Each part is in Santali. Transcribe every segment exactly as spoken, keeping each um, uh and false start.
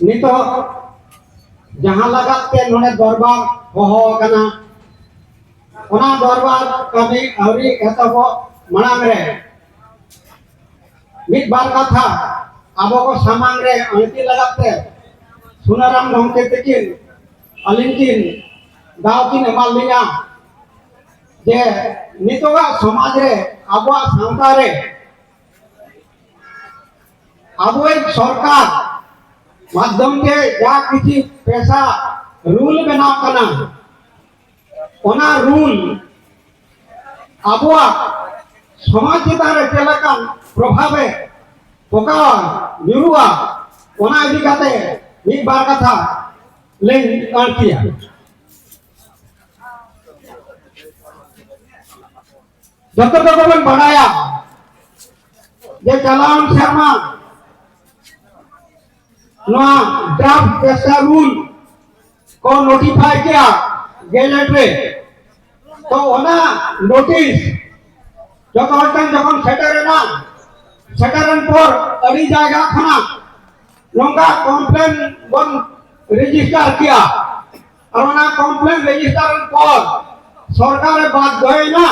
ᱱᱤᱛᱚᱜ ᱡᱟᱦᱟᱸ ᱞᱟᱜᱟᱫ ᱛᱮ ᱱᱚᱰᱮ ᱫᱚᱨᱵᱟᱨ ᱦᱚᱦᱚ ᱟᱠᱟᱱᱟ, ᱚᱱᱟ ᱫᱚᱨᱵᱟᱨ ᱠᱟᱹᱢᱤ ᱟᱹᱣᱨᱤ ᱮᱛᱚᱦᱚᱵᱚᱜ ᱢᱟᱲᱟᱝ ᱨᱮ ᱢᱤᱫ ᱵᱟᱨ ᱠᱟᱛᱷᱟ ᱟᱵᱚ ᱠᱚ ᱥᱟᱢᱟᱝ ᱨᱮ ᱟᱹᱬᱛᱤ ᱞᱟᱜᱟᱫ ᱛᱮ ᱥᱩᱱᱟᱨᱟᱢ ᱜᱚᱢᱠᱮ ᱛᱟᱹᱠᱤᱱ ᱟᱹᱞᱤᱧ ᱠᱤᱱ ᱫᱟᱣ ᱠᱤᱱ ᱮᱢᱟᱫ ᱞᱤᱧᱟ, ᱡᱮ ᱱᱤᱛᱚᱜᱟᱜ ᱥᱚᱢᱟᱡᱽ ᱨᱮ, ᱟᱵᱚᱣᱟᱜ ᱥᱟᱶᱛᱟ ᱨᱮ ᱟᱵᱚᱭᱤᱡ ᱥᱚᱨᱠᱟᱨ ᱢᱟᱫᱽᱫᱷᱚᱢ ᱛᱮ ᱡᱟ ᱠᱤᱪᱷᱤ ᱯᱮᱥᱟ ᱨᱩᱞ ᱵᱮᱱᱟᱣ ᱠᱟᱱᱟ, ᱚᱱᱟ ᱨᱩᱞ ᱟᱵᱚᱣᱟᱜ ᱥᱚᱢᱟᱡᱽ ᱪᱮᱛᱟᱱ ᱨᱮ ᱪᱮᱫ ᱞᱮᱠᱟᱱ ᱯᱨᱚᱵᱷᱟᱵᱮ ᱯᱚᱠᱟᱣᱟ, ᱧᱩᱨᱩᱜᱼᱟ, ᱚᱱᱟ ᱤᱫᱤ ᱠᱟᱛᱮ ᱢᱤᱫ ᱵᱟᱨ ᱠᱟᱛᱷᱟ ᱞᱤᱧ ᱟᱹᱬᱛᱤᱭᱟ᱾ ᱡᱚᱛᱚ ᱠᱚ ᱵᱚᱱ ᱵᱟᱲᱟᱭᱟ ᱡᱮ ᱪᱟᱞᱟᱣᱮᱱ ᱥᱮᱨᱢᱟ ᱱᱚᱣᱟ ᱰᱨᱟᱯᱷᱴ ᱯᱮᱥᱟ ᱨᱩᱞ ᱠᱚ ᱱᱳᱴᱤᱯᱷᱟᱭ ᱠᱮᱜᱼᱟ ᱜᱮᱡᱮᱴ ᱨᱮ᱾ ᱛᱚ ᱚᱱᱟ ᱱᱳᱴᱤᱥ ᱡᱚᱛᱚ ᱦᱚᱲ ᱴᱷᱮᱱ ᱡᱚᱠᱷᱚᱱ ᱥᱮᱴᱮᱨᱮᱱᱟ, ᱥᱮᱴᱮᱨᱮᱱ ᱯᱚᱨ ᱟᱹᱰᱤ ᱡᱟᱭᱜᱟ ᱠᱷᱚᱱᱟᱜ ᱱᱚᱝᱠᱟ ᱠᱚᱢᱯᱞᱮᱱ ᱵᱚᱱ ᱨᱮᱡᱤᱥᱴᱟᱨ ᱠᱮᱜᱼᱟ᱾ ᱟᱨ ᱚᱱᱟ ᱠᱚᱢᱯᱞᱮᱱ ᱨᱮᱡᱤᱥᱴᱟᱨ ᱯᱚᱨ ᱥᱚᱨᱠᱟᱨᱮ ᱵᱟᱫᱽᱫᱷᱚᱭᱮᱱᱟ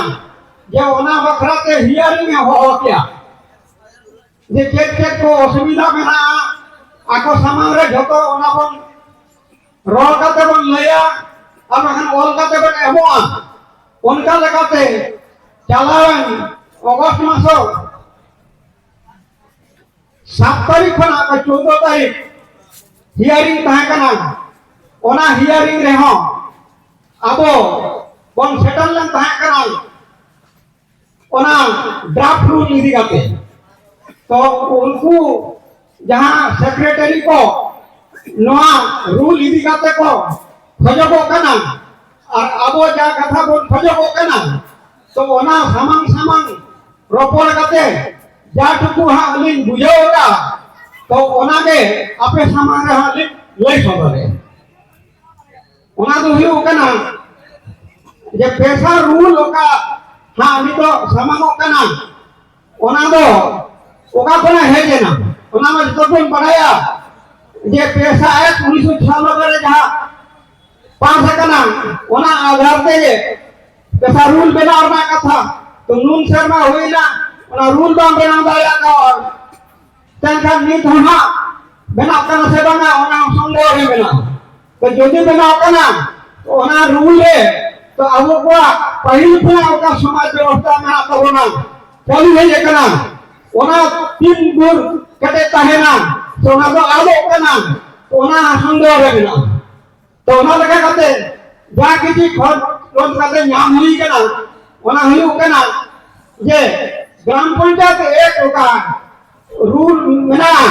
ᱡᱮ ᱚᱱᱟ ᱵᱟᱠᱷᱨᱟ ᱛᱮ ᱦᱤᱭᱟᱨᱤᱝ ᱮ ᱦᱚᱦᱚ ᱠᱮᱜᱼᱟ, ᱡᱮ ᱪᱮᱫ ᱪᱮᱫ ᱠᱚ ᱚᱥᱩᱵᱤᱫᱷᱟ ᱢᱮᱱᱟᱜᱼᱟ, ᱟᱠᱚ ᱥᱟᱢᱟᱝ ᱨᱮ ᱡᱷᱚᱛᱚ ᱚᱱᱟ ᱵᱚᱱ ᱨᱚᱲ ᱠᱟᱛᱮ ᱵᱚᱱ ᱞᱟᱹᱭᱟ, ᱟᱨ ᱵᱟᱠᱷᱟᱱ ᱚᱞ ᱠᱟᱛᱮ ᱵᱚᱱ ᱮᱢᱚᱜᱼᱟ᱾ ᱚᱱᱠᱟ ᱞᱮᱠᱟᱛᱮ ᱪᱟᱞᱟᱣᱮᱱ ᱚᱜᱚᱥᱴ ᱢᱟᱥ ᱥᱟᱛ ᱛᱟᱹᱨᱤᱠᱷ ᱠᱷᱚᱱᱟᱜ ᱪᱳᱫᱫᱳ ᱛᱟᱹᱨᱤᱠᱷ ᱦᱤᱭᱟᱨᱤᱝ ᱛᱟᱦᱮᱸ ᱠᱟᱱᱟ᱾ ᱚᱱᱟ ᱦᱤᱭᱟᱨᱤᱝ ᱨᱮᱦᱚᱸ ᱟᱵᱚ ᱵᱚᱱ ᱥᱮᱴᱮᱨ ᱞᱮᱱ ᱛᱟᱦᱮᱸ ᱠᱟᱱᱟ ᱚᱱᱟ ᱰᱨᱟᱯᱷᱴ ᱨᱩᱞ ᱤᱫᱤ ᱠᱟᱛᱮ᱾ ᱛᱚ ᱩᱱᱠᱩ ᱡᱟᱦᱟᱸ ᱥᱮᱠᱨᱮᱴᱟᱨᱤ ᱠᱚ ᱱᱚᱣᱟ ᱨᱩᱞ ᱤᱫᱤ ᱠᱟᱛᱮ ᱠᱚ ᱠᱷᱚᱡᱚᱜᱚᱜ ᱠᱟᱱᱟ, ᱟᱨ ᱟᱵᱚ ᱡᱟ ᱠᱟᱛᱷᱟ ᱵᱚᱱ ᱠᱷᱚᱡᱚᱜᱚᱜ ᱠᱟᱱᱟ, ᱛᱚ ᱚᱱᱟ ᱥᱟᱢᱟᱝ ᱥᱟᱢᱟᱝ ᱨᱚᱯᱚᱲ ᱠᱟᱛᱮ ᱡᱟ ᱴᱩᱠᱩ ᱦᱟᱸᱜ ᱞᱤᱧ ᱵᱩᱡᱷᱟᱹᱣ ᱮᱫᱟ, ᱛᱚ ᱚᱱᱟᱜᱮ ᱟᱯᱮ ᱥᱟᱢᱟᱝ ᱨᱮ ᱦᱟᱸᱜ ᱞᱤᱧ ᱞᱟᱹᱭ ᱥᱚᱫᱚᱨᱮᱫ᱾ ᱚᱱᱟ ᱫᱚ ᱦᱩᱭᱩᱜ ᱠᱟᱱᱟ ᱡᱮ ᱯᱮᱥᱟ ᱨᱩᱞ ᱚᱠᱟ ᱦᱟᱸᱜ ᱱᱤᱛᱚᱜ ᱥᱟᱢᱟᱝᱚᱜ ᱠᱟᱱᱟ, ᱚᱱᱟ ᱫᱚ ᱚᱠᱟ ᱠᱷᱚᱱᱟᱜ ᱦᱮᱡ ᱮᱱᱟ? ᱚᱱᱟ ᱢᱟ ᱡᱚᱛᱚ ᱵᱚᱱ ᱵᱟᱲᱟᱭᱟ᱾ ᱡᱮ ᱯᱮᱥᱟ ᱮᱠ ᱩᱱᱤᱥᱥᱚ ᱪᱷᱤᱭᱟᱱᱚᱵᱵᱳᱭ ᱨᱮ ᱡᱟᱦᱟᱸ ᱯᱟᱥ ᱟᱠᱟᱱᱟ, ᱚᱱᱟ ᱟᱫᱷᱟᱨ ᱛᱮᱜᱮ ᱯᱮᱥᱟ ᱨᱩᱞ ᱵᱮᱱᱟᱣ ᱨᱮᱱᱟᱜ ᱠᱟᱛᱷᱟ᱾ ᱛᱚ ᱱᱩᱱ ᱥᱮᱨᱢᱟ ᱦᱩᱭᱱᱟ, ᱚᱱᱟ ᱨᱩᱞ ᱵᱟᱝ ᱵᱮᱱᱟᱣ ᱫᱟᱲᱮᱭᱟᱜ ᱠᱟᱱᱟ᱾ ᱮᱱᱠᱷᱟᱱ ᱱᱤᱛ ᱦᱚᱸ ᱦᱟᱸᱜ ᱵᱮᱱᱟᱜ ᱠᱟᱱᱟ ᱥᱮ ᱵᱟᱝᱟ, ᱚᱱᱟ ᱦᱚᱸ ᱥᱚᱱᱫᱮᱦᱚ ᱨᱮ ᱢᱮᱱᱟᱜᱼᱟ᱾ ᱛᱚ ᱡᱩᱫᱤ ᱵᱮᱱᱟᱜ ᱠᱟᱱᱟ, ᱛᱚ ᱚᱱᱟ ᱨᱩᱞ ᱨᱮ, ᱛᱚ ᱟᱵᱚ ᱠᱚᱣᱟᱜ ᱯᱟᱹᱦᱤᱞ ᱠᱷᱚᱱᱟᱜ ᱚᱠᱟ ᱥᱚᱢᱟᱡᱽ ᱵᱮᱵᱚᱥᱛᱷᱟ ᱢᱮᱱᱟᱜ ᱛᱟᱵᱚᱱᱟ, ᱪᱟᱹᱞᱩ ᱦᱮᱡ ᱟᱠᱟᱱᱟ, ᱚᱱᱟ ᱛᱤᱱ ᱵᱷᱳᱨ ᱠᱮᱴᱮᱡ ᱛᱟᱦᱮᱱᱟ, ᱥᱮ ᱚᱱᱟ ᱫᱚ ᱟᱫᱚᱜ ᱠᱟᱱᱟ, ᱛᱚ ᱚᱱᱟ ᱥᱚᱱᱫᱮᱦᱚ ᱨᱮ ᱢᱮᱱᱟᱜᱼᱟ᱾ ᱛᱚ ᱚᱱᱟ ᱞᱮᱠᱟ ᱠᱟᱛᱮ ᱡᱟ ᱠᱤᱪᱷᱩ ᱠᱷᱚᱡᱽ ᱠᱷᱚᱡᱽ ᱠᱟᱛᱮ ᱧᱟᱢ ᱦᱩᱭ ᱠᱟᱱᱟ, ᱚᱱᱟ ᱦᱩᱭᱩᱜ ᱠᱟᱱᱟ ᱡᱮ ᱜᱨᱟᱢ ᱯᱚᱧᱪᱟᱭᱮᱛ ᱮᱠ ᱚᱠᱟ ᱨᱩᱞ ᱢᱮᱱᱟᱜᱼᱟ,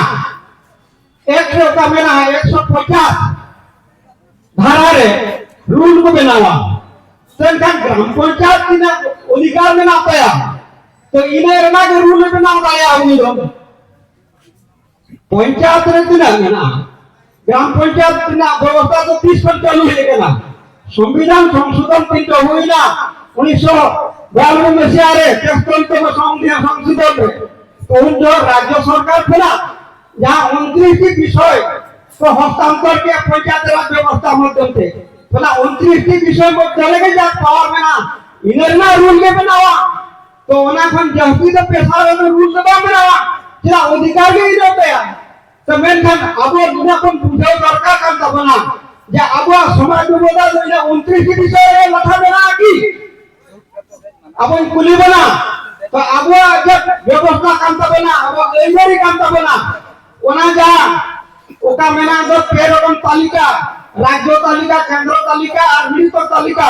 ᱮᱠ ᱨᱮ ᱚᱠᱟ ᱢᱮᱱᱟᱜᱼᱟ, ᱮᱠᱥᱚ ᱯᱚᱧᱪᱟᱥ ᱫᱷᱟᱨᱟ ᱨᱮ ᱨᱩᱞ ᱠᱚ ᱵᱮᱱᱟᱣᱟ᱾ ᱢᱮᱱᱠᱷᱟᱱ ᱜᱨᱟᱢ ᱯᱚᱧᱪᱟᱭᱮᱛ ᱛᱤᱱᱟᱹᱜ ᱚᱫᱷᱤᱠᱟᱨ ᱢᱮᱱᱟᱜ ᱛᱟᱭᱟ, ᱛᱚ ᱤᱱᱟᱹ ᱨᱮᱱᱟᱜ ᱜᱮ ᱨᱩᱞ ᱮ ᱵᱮᱱᱟᱣ ᱫᱟᱲᱮᱭᱟᱜᱼᱟ ᱩᱱᱤ ᱫᱚ᱾ ᱯᱚᱧᱪᱟᱭᱮᱛ ᱨᱮ ᱛᱤᱱᱟᱹᱜ ᱢᱮᱱᱟᱜᱼᱟ? ᱜᱨᱟᱢ ᱯᱚᱧᱪᱟᱭᱮᱛ ᱨᱮᱱᱟᱜ ᱵᱮᱵᱚᱥᱛᱷᱟ ᱫᱚ ᱛᱤᱥ ᱠᱷᱚᱱ ᱪᱟᱹᱞᱩ ᱦᱮᱡ ᱟᱠᱟᱱᱟ? ᱥᱚᱝᱵᱤᱫᱷᱟᱱ ᱥᱚᱝᱥᱳᱫᱷᱚᱱ ᱛᱤᱱ ᱡᱚ ᱦᱩᱭᱱᱟ, ᱩᱱᱤᱥᱥᱚ ᱵᱟᱭᱟᱱᱱᱚᱵᱵᱳᱭ ᱢᱟᱹᱥᱤᱭᱟ ᱨᱮ ᱛᱮᱥᱛᱚᱞ ᱛᱮᱠᱚ ᱥᱚᱝᱵᱤᱫᱷᱟᱱ ᱥᱚᱝᱥᱳᱫᱷᱚᱱ ᱨᱮ, ᱛᱚ ᱩᱱ ᱡᱚᱦᱚᱜ ᱨᱟᱡᱽᱡᱚ ᱥᱚᱨᱠᱟᱨ ᱠᱷᱚᱱᱟᱜ ᱡᱟᱦᱟᱸ ᱩᱱᱛᱨᱤᱥ ᱴᱤ ᱵᱤᱥᱚᱭ ᱠᱚ ᱦᱚᱥᱛᱟᱱᱛᱚᱨ ᱠᱮᱫ ᱯᱚᱧᱪᱟᱭᱮᱛ ᱨᱟᱡᱽ ᱵᱮᱵᱚᱥᱛᱷᱟ ᱢᱟᱫᱽᱫᱷᱚᱢ ᱛᱮ, ᱚᱱᱟ ᱩᱱᱛᱨᱤᱥ ᱴᱤ ᱵᱤᱥᱚᱭ ᱢᱚᱫᱽᱫᱷᱮ ᱨᱮᱜᱮ ᱡᱟ ᱯᱟᱣᱟᱨ ᱢᱮᱱᱟᱜᱼᱟ, ᱤᱱᱟᱹ ᱨᱮᱱᱟᱜ ᱨᱩᱞ ᱜᱮ ᱵᱮᱱᱟᱣᱟ᱾ ᱛᱚ ᱚᱱᱟ ᱠᱷᱚᱱ ᱡᱟᱹᱥᱛᱤ ᱫᱚ ᱯᱮᱥᱟ ᱨᱮ ᱨᱩᱞ ᱫᱚ ᱵᱟᱝ ᱵᱮᱱᱟᱣᱟ, ᱪᱮᱫᱟᱜ? ᱚᱫᱷᱤᱠᱟᱨ ᱜᱮ ᱤᱱᱟᱹ ᱛᱟᱭᱟ᱾ ᱛᱚ ᱢᱮᱱᱠᱷᱟᱱ ᱟᱵᱚ ᱱᱩᱱᱟᱹᱜ ᱵᱚᱱ ᱵᱩᱡᱷᱟᱹᱣ ᱫᱚᱨᱠᱟᱨ ᱠᱟᱱ ᱛᱟᱵᱚᱱᱟ ᱡᱮ ᱟᱵᱚᱣᱟᱜ ᱥᱚᱢᱟᱡᱽ ᱵᱮᱵᱚᱥᱛᱷᱟ ᱫᱚ ᱤᱱᱟᱹ ᱩᱱᱛᱨᱤᱥ ᱴᱤ ᱵᱤᱥᱚᱭ ᱨᱮ ᱞᱟᱴᱷᱟ ᱢᱮᱱᱟᱜᱼᱟ ᱠᱤ? ᱟᱵᱚᱧ ᱠᱩᱞᱤ ᱵᱚᱱᱟ, ᱛᱚ ᱟᱵᱚᱣᱟᱜ ᱡᱮ ᱵᱮᱵᱚᱥᱛᱷᱟ ᱠᱟᱱ ᱛᱟᱵᱚᱱᱟ, ᱟᱵᱚᱣᱟᱜ ᱟᱹᱭᱫᱟᱹᱨᱤ ᱠᱟᱱ ᱛᱟᱵᱚᱱᱟ, ᱚᱱᱟ ᱡᱟᱦᱟᱸ ᱚᱠᱟ ᱢᱮᱱᱟᱜ ᱫᱚ ᱯᱮ ᱨᱚᱠᱚᱢ ᱛᱟᱹᱞᱤᱠᱟ, ᱨᱟᱡᱽᱡᱚ ᱛᱟᱹᱞᱤᱠᱟ, ᱠᱮᱱᱫᱨᱚ ᱛᱟᱹᱞᱤᱠᱟ ᱟᱨ ᱢᱤᱲᱤᱛᱚ ᱛᱟᱹᱞᱤᱠᱟ᱾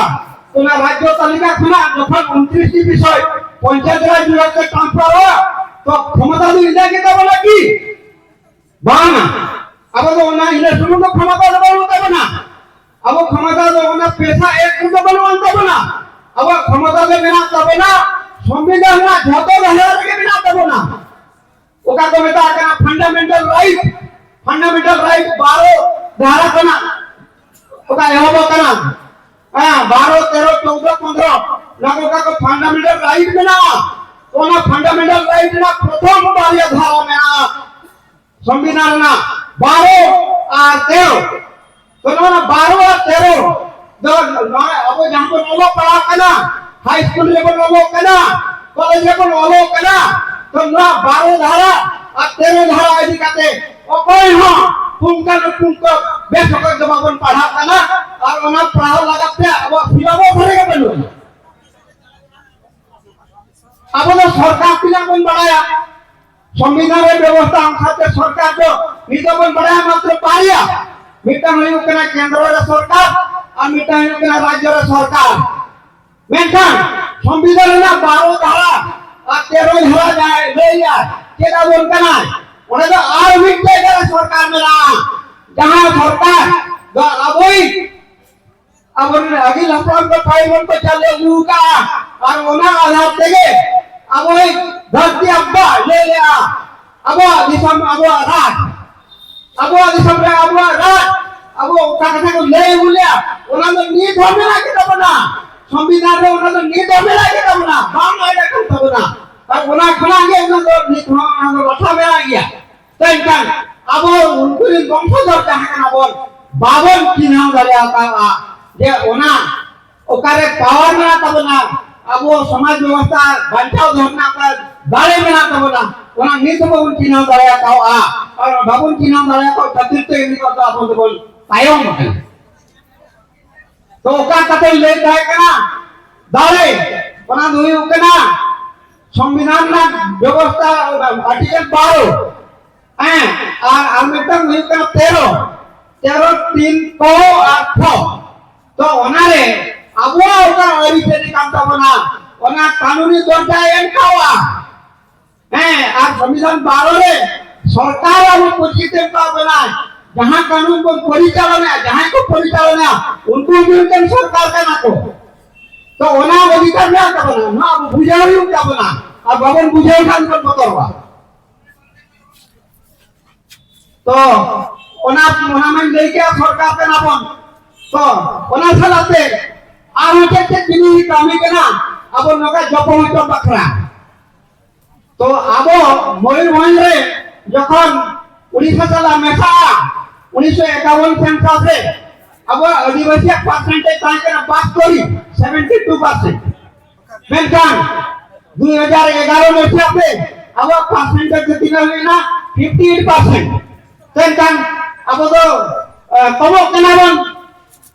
ᱚᱱᱟ ᱨᱟᱡᱽᱡᱚ ᱛᱟᱹᱞᱤᱠᱟ ᱠᱷᱚᱱᱟᱜ ᱡᱚᱠᱷᱚᱱ ᱩᱱᱛᱨᱤᱥ ᱴᱤ ᱵᱤᱥᱚᱭ ᱯᱚᱧᱪᱟᱭᱮᱛ ᱨᱟᱡᱽ ᱵᱤᱵᱷᱟᱜᱽ ᱛᱮ ᱴᱨᱟᱱᱥᱯᱷᱟᱨᱚᱜᱼᱟ, ᱛᱚ ᱠᱷᱚᱢᱚᱛᱟ ᱫᱚ ᱤᱱᱟᱹ ᱜᱮ ᱛᱟᱵᱚᱱᱟ ᱠᱤ? ᱵᱟᱝᱟ᱾ ᱟᱵᱚ ᱫᱚ ᱚᱱᱟ ᱤᱱᱟᱹ ᱥᱩᱢᱩᱝ ᱫᱚ ᱠᱷᱚᱢᱚᱛᱟ ᱫᱚ ᱵᱟᱹᱱᱩᱜ ᱛᱟᱵᱚᱱᱟ᱾ ᱟᱵᱚ ᱠᱷᱚᱢᱚᱛᱟ ᱫᱚ ᱚᱱᱟ ᱯᱮᱥᱟ ᱮᱠ ᱨᱮᱫᱚ ᱵᱟᱹᱱᱩᱜ ᱟᱱ ᱛᱟᱵᱚᱱᱟ᱾ ᱟᱵᱚᱣᱟᱜ ᱠᱷᱚᱢᱚᱛᱟ ᱫᱚ ᱢᱮᱱᱟᱜ ᱛᱟᱵᱚᱱᱟ ᱥᱚᱝᱵᱤᱫᱷᱟᱱ ᱨᱮᱱᱟᱜ ᱡᱷᱚᱛᱚ ᱫᱷᱟᱨᱟ ᱨᱮᱜᱮ ᱢᱮᱱᱟᱜ ᱛᱟᱵᱚᱱᱟ᱾ ᱚᱠᱟ ᱠᱚ ᱢᱮᱛᱟᱜ ᱠᱟᱱᱟ ᱯᱷᱟᱱᱰᱟᱢᱮᱱᱴᱟᱞ ᱨᱟᱭᱤᱴ, ᱯᱷᱟᱱᱰᱟᱢᱮᱱᱴᱟᱞ ᱨᱟᱭᱤᱴ ᱵᱟᱨᱚ ᱫᱷᱟᱨᱟ ᱠᱷᱚᱱᱟᱜ ᱚᱠᱟ ᱮᱦᱚᱵᱚᱜ ᱠᱟᱱᱟ, ᱦᱮᱸ, ᱵᱟᱨᱚ, ᱛᱮᱨᱚ, ᱪᱳᱣᱫᱚ, ᱯᱚᱱᱫᱽᱨᱚ, ᱱᱚᱣᱟ ᱠᱚ ᱚᱠᱟ ᱠᱚ ᱯᱷᱟᱱᱰᱟᱢᱮᱱᱴᱟᱞ ᱨᱟᱭᱤᱴ ᱢᱮᱱᱟᱜᱼᱟ, ᱚᱱᱟ ᱯᱷᱟᱱᱰᱟᱢᱮᱱᱴᱟᱞ ᱨᱟᱭᱤᱴ ᱨᱮᱱᱟᱜ ᱯᱨᱚᱛᱷᱚᱢ ᱵᱟᱨᱭᱟ ᱫᱷᱟᱨᱟ ᱢᱮᱱᱟᱜᱼᱟ ᱥᱚᱝᱵᱤᱫᱷᱟᱱ ᱨᱮᱱᱟᱜ, ᱵᱟᱨᱚ ᱟᱨ ᱛᱮᱨᱚ᱾ ᱛᱚ ᱱᱚᱣᱟ ᱵᱟᱨᱚ ᱟᱨ ᱛᱮᱨᱚ ᱫᱚ ᱱᱚᱣᱟ ᱟᱵᱚ ᱡᱟᱦᱟᱸ ᱵᱚᱱ ᱚᱞᱚᱜ ᱯᱟᱲᱦᱟᱜ ᱠᱟᱱᱟ, ᱦᱟᱭ ᱥᱠᱩᱞ ᱨᱮᱵᱚᱱ ᱚᱞᱚᱜ ᱠᱟᱱᱟ, ᱠᱚᱞᱮᱡᱽ ᱨᱮᱵᱚᱱ ᱚᱞᱚᱜ ᱠᱟᱱᱟ, ᱛᱚ ᱱᱚᱣᱟ ᱵᱟᱨᱚ ᱫᱷᱟᱨᱟ ᱟᱨ ᱛᱮᱨᱚ ᱫᱷᱟᱨᱟ ᱤᱫᱤ ᱠᱟᱛᱮ ᱚᱠᱚᱭ ᱦᱚᱸ ᱯᱩᱝᱠᱟᱱᱩᱯᱩᱝᱠᱚ ᱵᱮᱥ ᱚᱠᱚᱡ ᱫᱚ ᱵᱟᱵᱚᱱ ᱯᱟᱲᱦᱟᱜ ᱠᱟᱱᱟ᱾ ᱟᱨ ᱚᱱᱟ ᱯᱟᱲᱦᱟᱣ ᱞᱟᱜᱟᱫ ᱛᱮ ᱟᱵᱚᱣᱟᱜ ᱥᱤᱞᱟᱵᱚᱥ ᱨᱮᱜᱮ ᱵᱟᱹᱱᱩᱜᱼᱟ᱾ ᱟᱵᱚ ᱫᱚ ᱥᱚᱨᱠᱟᱨ ᱛᱤᱱᱟᱹᱜ ᱵᱚᱱ ᱵᱟᱲᱟᱭᱟ, ᱥᱚᱝᱵᱤᱫᱷᱟᱱ ᱨᱮ ᱵᱮᱵᱚᱥᱛᱷᱟ ᱚᱱᱠᱟᱛᱮ ᱥᱚᱨᱠᱟᱨ ᱫᱚ ᱱᱤᱛᱚᱜ ᱵᱚᱱ ᱵᱟᱲᱟᱭᱟ ᱢᱟᱛᱨᱚ ᱵᱟᱨᱭᱟ, ᱢᱤᱫᱴᱟᱝ ᱦᱩᱭᱩᱜ ᱠᱟᱱᱟ ᱠᱮᱱᱫᱨᱚ ᱨᱮ ᱥᱚᱨᱠᱟᱨ ᱟᱨ ᱢᱤᱫᱴᱟᱝ ᱦᱩᱭᱩᱜ ᱠᱟᱱᱟ ᱨᱟᱡᱽᱡᱚ ᱨᱮ ᱥᱚᱨᱠᱟᱨ᱾ ᱢᱮᱱᱠᱷᱟᱱ ᱥᱚᱝᱵᱤᱫᱷᱟᱱ ᱨᱮᱱᱟᱜ ᱵᱟᱨᱚ ᱫᱷᱟᱨᱟ ᱟᱨ ᱛᱮᱨᱚ ᱫᱷᱟᱨᱟ ᱡᱟᱦᱟᱸᱭ ᱞᱟᱹᱭᱟ ᱪᱮᱫ ᱟᱵᱚᱱ ᱠᱟᱱᱟᱭ, ᱚᱸᱰᱮ ᱫᱚ ᱟᱨ ᱢᱤᱫ ᱡᱟᱭᱜᱟ ᱨᱮ ᱥᱚᱨᱠᱟᱨ ᱢᱮᱱᱟᱜᱼᱟ, ᱡᱟᱦᱟᱸ ᱥᱚᱨᱠᱟᱨ ᱫᱚ ᱟᱵᱚᱭᱤᱡ ᱟᱵᱚᱨᱮᱱ ᱟᱹᱜᱤᱞ ᱦᱟᱯᱲᱟᱢ ᱠᱚ ᱯᱟᱹᱦᱤᱞ ᱠᱷᱚᱱ ᱠᱚ ᱪᱟᱹᱞᱩ ᱟᱹᱜᱩ ᱟᱠᱟᱫᱼᱟ᱾ ᱟᱨ ᱚᱱᱟ ᱟᱫᱷᱟᱨ ᱛᱮᱜᱮ ᱟᱵᱚᱭᱤᱡ ᱫᱷᱟᱹᱨᱛᱤ ᱟᱵᱟ ᱞᱟᱹᱭ ᱞᱮᱜᱼᱟ, ᱟᱵᱚᱣᱟᱜ ᱫᱤᱥᱚᱢ, ᱟᱵᱚᱣᱟᱜ ᱨᱟᱡᱽ, ᱟᱵᱚᱣᱟᱜ ᱫᱤᱥᱚᱢ ᱨᱮ ᱟᱵᱚᱣᱟᱜ ᱨᱟᱡᱽ, ᱟᱵᱚ ᱚᱠᱟ ᱠᱟᱛᱷᱟ ᱠᱚ ᱞᱟᱹᱭ ᱟᱹᱜᱩ ᱞᱮᱜᱼᱟ, ᱚᱱᱟ ᱫᱚ ᱱᱤᱛ ᱦᱚᱸ ᱢᱮᱱᱟᱜ ᱜᱮ ᱛᱟᱵᱚᱱᱟ᱾ ᱥᱚᱝᱵᱤᱫᱷᱟᱱ ᱨᱮ ᱚᱱᱟ ᱫᱚ ᱱᱤᱛ ᱦᱚᱸ ᱢᱮᱱᱟᱜ ᱜᱮ ᱛᱟᱵᱚᱱᱟ, ᱵᱟᱝ ᱟᱫ ᱟᱠᱟᱱ ᱛᱟᱵᱚᱱᱟ᱾ ᱟᱨ ᱚᱱᱟ ᱠᱷᱚᱱᱟᱜ ᱜᱮ ᱚᱱᱟ ᱫᱚ ᱱᱤᱛ ᱦᱚᱸ ᱚᱱᱟ ᱫᱚ ᱞᱟᱴᱷᱟ ᱢᱮᱱᱟᱜ ᱜᱮᱭᱟ᱾ ᱢᱮᱱᱠᱷᱟᱱ ᱟᱵᱚ ᱩᱱᱠᱩ ᱨᱮᱱ ᱵᱚᱝᱥᱚᱫᱷᱚᱨ ᱡᱟᱦᱟᱸ ᱠᱟᱱᱟ ᱵᱚᱱ, ᱵᱟᱵᱚᱱ ᱪᱤᱱᱦᱟᱹᱣ ᱫᱟᱲᱮᱭᱟᱠᱟᱫᱼᱟ ᱡᱮ ᱚᱱᱟ ᱚᱠᱟᱨᱮ ᱯᱟᱣᱟᱨ ᱢᱮᱱᱟᱜ ᱛᱟᱵᱚᱱᱟ, ᱟᱵᱚ ᱥᱚᱢᱟᱡᱽ ᱵᱮᱵᱚᱥᱛᱷᱟ ᱵᱟᱧᱪᱟᱣ ᱫᱚᱦᱚ ᱨᱮᱱᱟᱜ ᱚᱠᱟ ᱫᱟᱲᱮ ᱢᱮᱱᱟᱜ ᱛᱟᱵᱚᱱᱟ, ᱚᱱᱟ ᱱᱤᱛ ᱦᱚᱸ ᱵᱟᱵᱚᱱ ᱪᱤᱱᱦᱟᱹᱣ ᱫᱟᱲᱮᱭᱟᱠᱟᱫᱼᱟ᱾ ᱟᱨ ᱵᱟᱵᱚᱱ ᱪᱤᱱᱦᱟᱹᱣ ᱫᱟᱲᱮᱭᱟᱠᱟᱫ ᱠᱷᱟᱹᱛᱤᱨ ᱛᱮ ᱱᱤᱛᱚᱜ ᱫᱚ ᱟᱵᱚ ᱫᱚᱵᱚᱱ ᱛᱟᱭᱚᱢ ᱟᱠᱟᱱᱟ᱾ ᱛᱚ ᱚᱠᱟ ᱠᱟᱛᱷᱟᱧ ᱞᱟᱹᱭ ᱛᱟᱦᱮᱸ ᱠᱟᱱᱟ, ᱫᱟᱲᱮ, ᱚᱱᱟ ᱫᱚ ᱦᱩᱭᱩᱜ ᱠᱟᱱᱟ ᱥᱚᱝᱵᱤᱫᱷᱟᱱ ᱨᱮᱱᱟᱜ ᱵᱮᱵᱚᱥᱛᱷᱟ, ᱟᱨᱴᱤᱠᱮᱞ ᱵᱟᱨᱚ, ᱦᱮᱸ, ᱟᱨ, ᱟᱨ ᱢᱤᱫᱴᱟᱝ ᱦᱩᱭᱩᱜ ᱠᱟᱱᱟ ᱛᱮᱨᱚ, ᱛᱮᱨᱚ ᱛᱤᱱ ᱠᱚ ᱟᱨ ᱠᱷᱚ᱾ ᱛᱚ ᱚᱱᱟᱨᱮ ᱟᱵᱚᱣᱟᱜ ᱚᱠᱟ ᱟᱹᱨᱤᱪᱟᱹᱞᱤ ᱠᱟᱱ ᱛᱟᱵᱚᱱᱟ, ᱚᱱᱟ ᱠᱟᱹᱱᱩᱱᱤ ᱫᱚᱨᱡᱟ ᱮᱢ ᱠᱟᱣᱟ᱾ ᱦᱮᱸ, ᱟᱨ ᱥᱚᱝᱵᱤᱫᱷᱟᱱ ᱵᱟᱨᱚ ᱨᱮ ᱥᱚᱨᱠᱟᱨ ᱟᱵᱚ ᱯᱚᱨᱤᱪᱤᱛ ᱮᱢ ᱠᱟᱣ ᱵᱚᱱᱟ, ᱡᱟᱦᱟᱸ ᱠᱟᱹᱱᱩᱱ ᱵᱚᱱ ᱯᱚᱨᱤᱪᱟᱞᱚᱱᱟ, ᱡᱟᱦᱟᱸᱭ ᱠᱚ ᱯᱚᱨᱤᱪᱟᱞᱚᱱᱟ, ᱩᱱᱠᱩ ᱢᱤᱫᱴᱮᱱ ᱥᱚᱨᱠᱟᱨ ᱠᱟᱱᱟ ᱠᱚ᱾ ᱛᱚ ᱚᱱᱟ ᱚᱫᱷᱤᱠᱟᱨ ᱢᱮᱱᱟᱜ ᱛᱟᱵᱚᱱᱟ, ᱱᱚᱣᱟ ᱟᱵᱚ ᱵᱩᱡᱷᱟᱹᱣ ᱦᱩᱭᱩᱜ ᱛᱟᱵᱚᱱᱟ, ᱟᱨ ᱵᱟᱵᱚᱱ ᱵᱩᱡᱷᱟᱹᱣ ᱠᱷᱟᱱ ᱵᱚᱱ ᱵᱚᱛᱚᱨᱚᱜᱼᱟ᱾ ᱛᱚ ᱚᱱᱟ, ᱚᱱᱟ ᱢᱟᱧ ᱞᱟᱹᱭ ᱠᱮᱜᱼᱟ, ᱥᱚᱨᱠᱟᱨ ᱠᱟᱱᱟ ᱵᱚᱱ᱾ ᱛᱚ ᱚᱱᱟ ᱥᱟᱞᱟᱜ ᱛᱮ ᱟᱨᱦᱚᱸ ᱪᱮᱫ ᱪᱮᱫ ᱡᱤᱱᱤᱥ ᱠᱟᱹᱢᱤ ᱠᱟᱱᱟ ᱟᱵᱚ ᱱᱚᱝᱠᱟ ᱡᱚᱯᱚ ᱦᱚᱪᱚ ᱵᱟᱠᱷᱨᱟ? ᱛᱚ ᱟᱵᱚ ᱢᱚᱭᱩᱨᱵᱷᱚᱸᱡᱽ ᱨᱮ ᱡᱚᱠᱷᱚᱱ ᱩᱲᱤᱥᱥᱟ ᱥᱟᱞᱟᱜ ᱢᱮᱥᱟᱜᱼᱟ᱾ ᱩᱱᱤᱥᱥᱚ ᱮᱠᱟᱣᱚᱱ ᱥᱮᱱᱥᱟᱥ ᱨᱮ ᱟᱵᱚᱣᱟᱜ ᱟᱹᱫᱤᱵᱟᱹᱥᱤᱭᱟᱜ ᱯᱟᱨᱥᱮᱱᱴᱮᱡᱽ ᱛᱟᱦᱮᱸ ᱠᱟᱱᱟ ᱵᱟᱥᱛᱳᱨᱤ, ᱥᱮᱵᱷᱮᱱᱴᱤ ᱴᱩ ᱯᱟᱨᱥᱮᱱᱴ᱾ ᱢᱮᱱᱠᱷᱟᱱ ᱫᱩᱭ ᱦᱟᱡᱟᱨ ᱮᱜᱟᱨᱚ ᱢᱮᱥᱟ ᱛᱮ ᱟᱵᱚᱣᱟᱜ ᱯᱟᱨᱥᱮᱱᱴᱮᱡᱽ ᱫᱚ ᱛᱤᱱᱟᱹᱜ ᱦᱩᱭᱱᱟ? Fifty eight percent. ᱢᱮᱱᱠᱷᱟᱱ ᱟᱵᱚ ᱫᱚ, ᱮ, ᱠᱚᱢᱚᱜ ᱠᱟᱱᱟ ᱵᱚᱱ᱾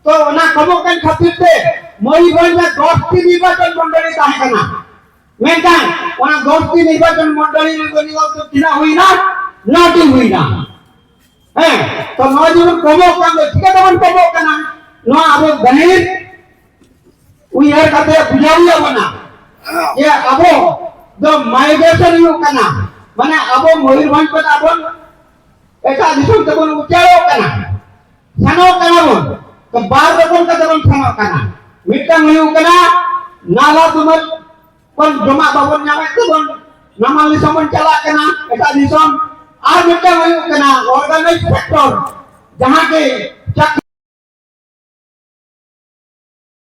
ᱛᱚ ᱚᱱᱟ ᱠᱚᱢᱚᱜ ᱠᱟᱱ ᱠᱷᱟᱹᱛᱤᱨ ᱛᱮ ᱢᱚᱭᱩᱨᱵᱷᱚᱸᱡᱽ ᱨᱮ ᱫᱚᱥ ᱴᱤ ᱱᱤᱨᱵᱟᱪᱚᱱ ᱢᱚᱱᱰᱚᱞᱤ ᱛᱟᱦᱮᱸ ᱠᱟᱱᱟ᱾ ᱢᱮᱱᱠᱷᱟᱱ ᱚᱱᱟ ᱫᱚᱥ ᱴᱤ ᱱᱤᱨᱵᱟᱪᱚᱱ ᱢᱚᱱᱰᱚᱞᱤ ᱨᱮ ᱱᱤᱛᱚᱜ ᱛᱤᱱᱟᱹᱜ ᱦᱩᱭᱱᱟ? ᱱᱚ ᱴᱤ ᱦᱩᱭᱱᱟ᱾ ᱦᱮᱸ, ᱛᱚ ᱱᱚᱣᱟ ᱡᱮᱢᱚᱱ ᱠᱚᱢᱚᱜ ᱠᱟᱱ ᱫᱚ ᱪᱤᱠᱟᱹ ᱛᱮᱵᱚᱱ ᱠᱚᱢᱚᱜ ᱠᱟᱱᱟ? ᱱᱚᱣᱟ ᱟᱵᱚ ᱜᱟᱹᱦᱤᱨ ᱩᱭᱦᱟᱹᱨ ᱠᱟᱛᱮ ᱵᱩᱡᱷᱟᱹᱣ ᱦᱩᱭ ᱟᱵᱚᱱᱟ ᱡᱮ ᱟᱵᱚ ᱫᱚ ᱢᱟᱭᱜᱨᱮᱥᱚᱱ ᱦᱩᱭᱩᱜ ᱠᱟᱱᱟ, ᱢᱟᱱᱮ ᱟᱵᱚ ᱢᱚᱭᱩᱨᱵᱷᱚᱸᱡᱽ ᱠᱷᱚᱱ ᱟᱵᱚ ᱮᱴᱟᱜ ᱫᱤᱥᱚᱢ ᱛᱮᱵᱚᱱ ᱩᱪᱟᱹᱲᱚᱜ ᱠᱟᱱᱟ, ᱥᱮᱱᱚᱜ ᱠᱟᱱᱟ ᱵᱚᱱ᱾ ᱛᱚ ᱵᱟᱨ ᱨᱚᱠᱚᱢ ᱠᱟᱛᱮ ᱵᱚᱱ ᱥᱮᱱᱚᱜ ᱠᱟᱱᱟ᱾ ᱢᱤᱫᱴᱟᱝ ᱦᱩᱭᱩᱜ ᱠᱟᱱᱟ ᱱᱟᱞᱟ ᱛᱩᱢᱟᱹᱞ ᱵᱚᱱ ᱡᱚᱢᱟᱜ ᱵᱟᱵᱚᱱ ᱧᱟᱢᱮᱫ ᱛᱮᱵᱚᱱ ᱱᱟᱢᱟᱞ ᱫᱤᱥᱚᱢ ᱵᱚᱱ ᱪᱟᱞᱟᱜ ᱠᱟᱱᱟ, ᱮᱴᱟᱜ ᱫᱤᱥᱚᱢ᱾ ᱟᱨ ᱢᱤᱫᱴᱟᱝ ᱦᱩᱭᱩᱜ ᱠᱟᱱᱟ ᱚᱨᱜᱟᱱᱟᱭᱤᱡᱽ ᱥᱮᱠᱴᱚᱨ, ᱡᱟᱦᱟᱸ ᱜᱮ ᱪᱟᱠ-